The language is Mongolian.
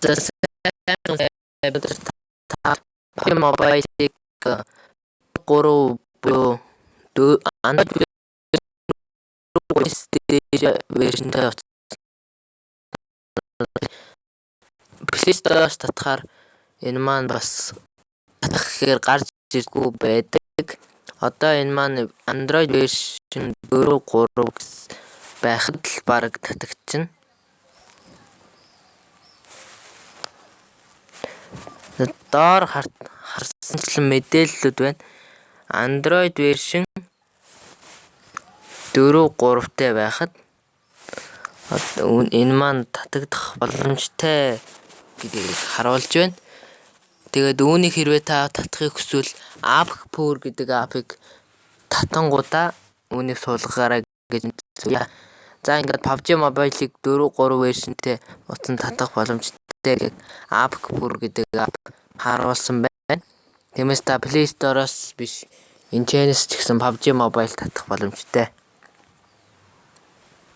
За, сайн та PUBG Mobile-ыг 3 буюу Android version тэй Play Store-оос татахаар энэ маань бас татах гэхээр гарч ирдэггүй байдаг. Одоо энэ маань Android version 4.3 байхад л бараг татагдчихна. Доор харсанчлан мэдээллүүд байна. Android version 4.3-тай байхад энэ маань татагдах боломжтой гэдгийг харуулж байна. Тэгээд үүнийг хэрвээ та татахыг хүсвэл AppPur гэдэг app ыг татангуудаа үүнийг суулгаарай гэж зөвлөе. За, ингээд PUBG Mobile-ыг 4.3 version тэй утсан татах боломжтой гэж AppPur гэдэг app харуулсан байна. Тиймээс та Play Store-оос биш, энэ ч гэсэн PUBG Mobile татах боломжтой.